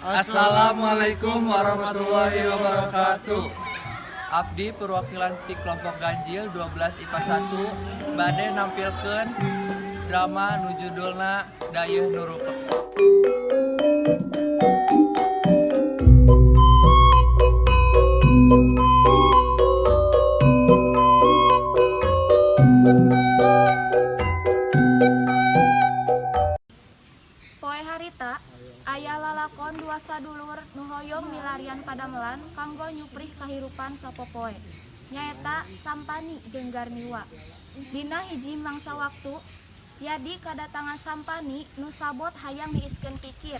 Assalamualaikum warahmatullahi wabarakatuh. Abdi perwakilan ti kelompok ganjil 12 IPA 1 bade nampilkeun drama nu judulna Dayeuh Nu Rupek. Poe harita aya lalakon dua sadulur nu hoyong milarian padamelan kanggo nyuprih kahirupan sapopoe, nyaeta Sampani jeung Garniwa. Dina hiji mangsa waktu Yadi kadatangan Sampani nu sabot hayang niiskeun pikir.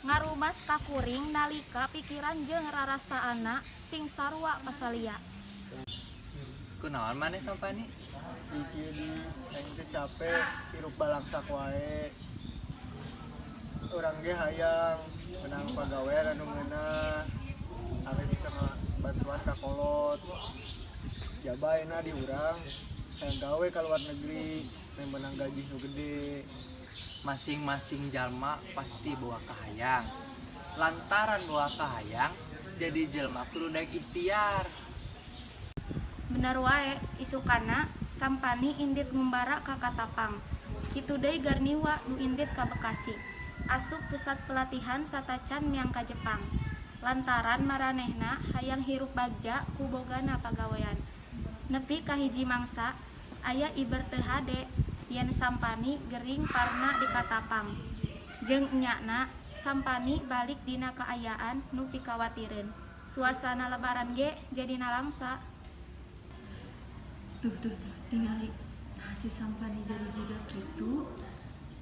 Ngarumas ka kuring nalika pikiran jeung rarasaanna sing sarua pasalia. Kunaon maneh, Sampani? Kieu di aing teh capek hirup balangsak wae. Urang ge hayang menang pagawean anu ngeunah sampai bisa ngabantuan ka kolot. Jaba ayeuna di urang hayang gawe ka luar negeri meh menang gaji nu gede. Masing-masing jalma pasti boga kahayang. Lantaran boga kahayang, jadi jelma kudu daek ikhtiar. Bener wae, isukana Sampani indit ngumbara ka Katapang. Kitu deui Garniwa nu indit ka Bekasi. Asup pusat pelatihan satacan miang ka Jepang. Lantaran maranehna hayang hirup bagja ku bogana pagawean. Nepi ka hiji mangsa aya iber teu hade yen Sampani gering parna di Katapang. Jeung enyana Sampani balik dina kaayaan nu pikawatireun. Suasana lebaran ge jadi nalangsa. Tuh, tuh, tuh, tingali. Nah, si Sampani jadi jiga kitu.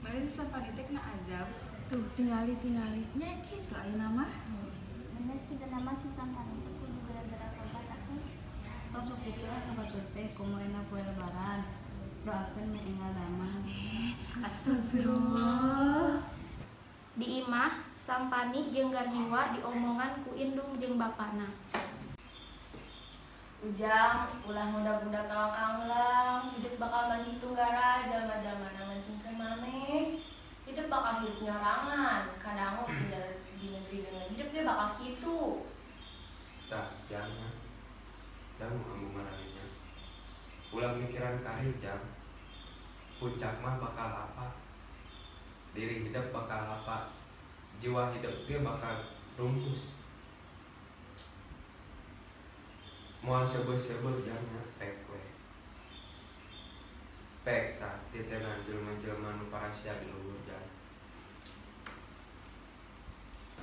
Mana si Sampani teh kena azab? Tuh, tingali, tingali. Nya kitu ayeuna mah. Bener sih, nama si Sampani itu kudu gara-gara tobat atuh. Tos sok kitu lah ka batur teh, komo ayeuna poe Lebaran. Doakeun meh enggal damang. Astagfirullah. Di imah, Sampani jeung Garniwa diomongan ku indung jeung bapana. Ujang, ulah ngudag-ngudag kanglang, hidup bakal manggih tunggara, jalma-jalma mentingkeun maneh. Hidup bakal hidup nyorangan, kadangu tinggal di negeri dengan hidup ge bakal kitu. Tah, jangan. Jangan kamu marahnya. Ulah mikiran karir, Jang. Puncak mah bakal apa? Diri hidup bakal apa? Jiwa hidup ge bakal rumpus. Moal seubeuh-seubeuh, Jang, nya pek we. Pek tah titenan jelema-jelema nu parasia di luhur, Jang.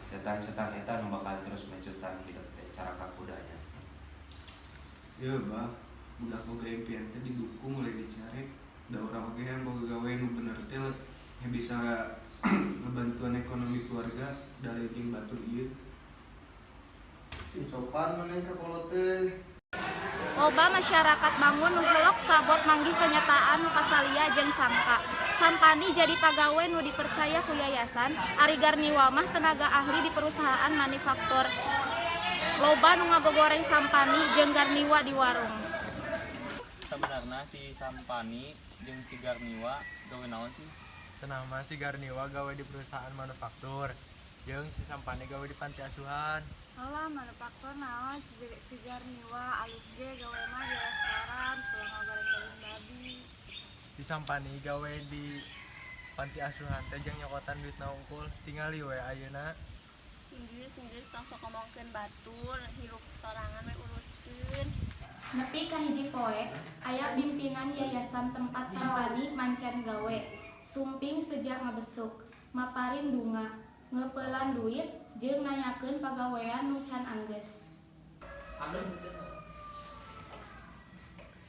Setan-setan eta nu bakal terus mecutan hidup teh cara kakudanya. Ya bah, budak boga impian teh didukung oleh dicarek. Da urang oge yang boga gawe nu bener teh ya bisa ngebantuan ekonomi keluarga da lain jeung batur ieu. Sing sopan maneh ka kolot teh. Loba masyarakat bangun nu helok sabot manggih kenyataan nu pasalia jeung sangka. Sampani jadi pagawe nu dipercaya ku yayasan, ari Garniwa mah tenaga ahli di perusahaan manufaktur. Loba nu ngagogoreng Sampani jeung Garniwa di warung. Sebenarnya si Sampani jeung si Garniwa gawe naon sih? Cenah mah si Garniwa gawe di perusahaan manufaktur jeung si Sampani gawe di panti asuhan. Alah, manufaktur naon, si Garniwa alus ge gawe mah di restoran, pulang ngagoreng daging babi. Si Sampani gawe di panti asuhan teh jeung nyokotan duit hungkul, tingali we ayeuna. Geus, geus, tong sok ngomongkeun batur, hirup sorangan we uruskeun. Nepi ka hiji poe, aya pimpinan yayasan tempat Sampani mancen gawe. Sumping seja ngabesuk, maparin dunga, ngeupelan duit, jeung nanyakeun pagawean nu can anggeus.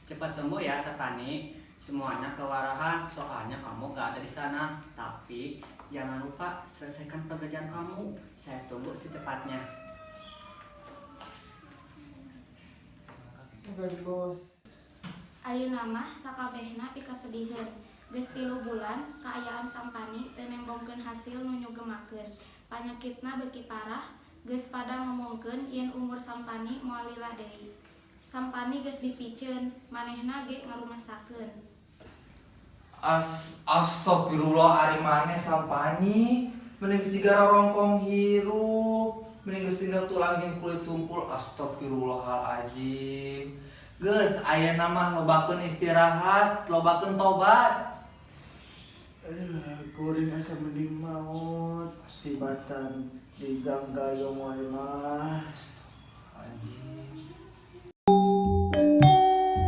Cepat sembuh ya, Sampani. Semuanya kewarahan, soalnya kamu gak ada di sana. Tapi jangan lupa selesaikan pekerjaan kamu. Saya tunggu secepatnya. Baik, Bos. Ayeuna mah sakabehna pikasediheun. Geus 3 bulan kaayaan Sampani teu nembongkeun hasil nu nyugemakeun. Panyakitna beuki parah, geus pada ngomongkeun yen umur Sampani moal lila deui. Sampani geus dipiceun, manehna ge ngarumasakeun. Astagfirullah, ari maneh, Sampani, mending jiga rorongkong hirup. Tinggal tulang jeung kulit tungkul. Astagfirullahalazim. Geus, ayeuna mah lobakeun istirahat, lobakeun tobat. Aduh, kuring asa mending maot tibatan di gang gayong wae mah.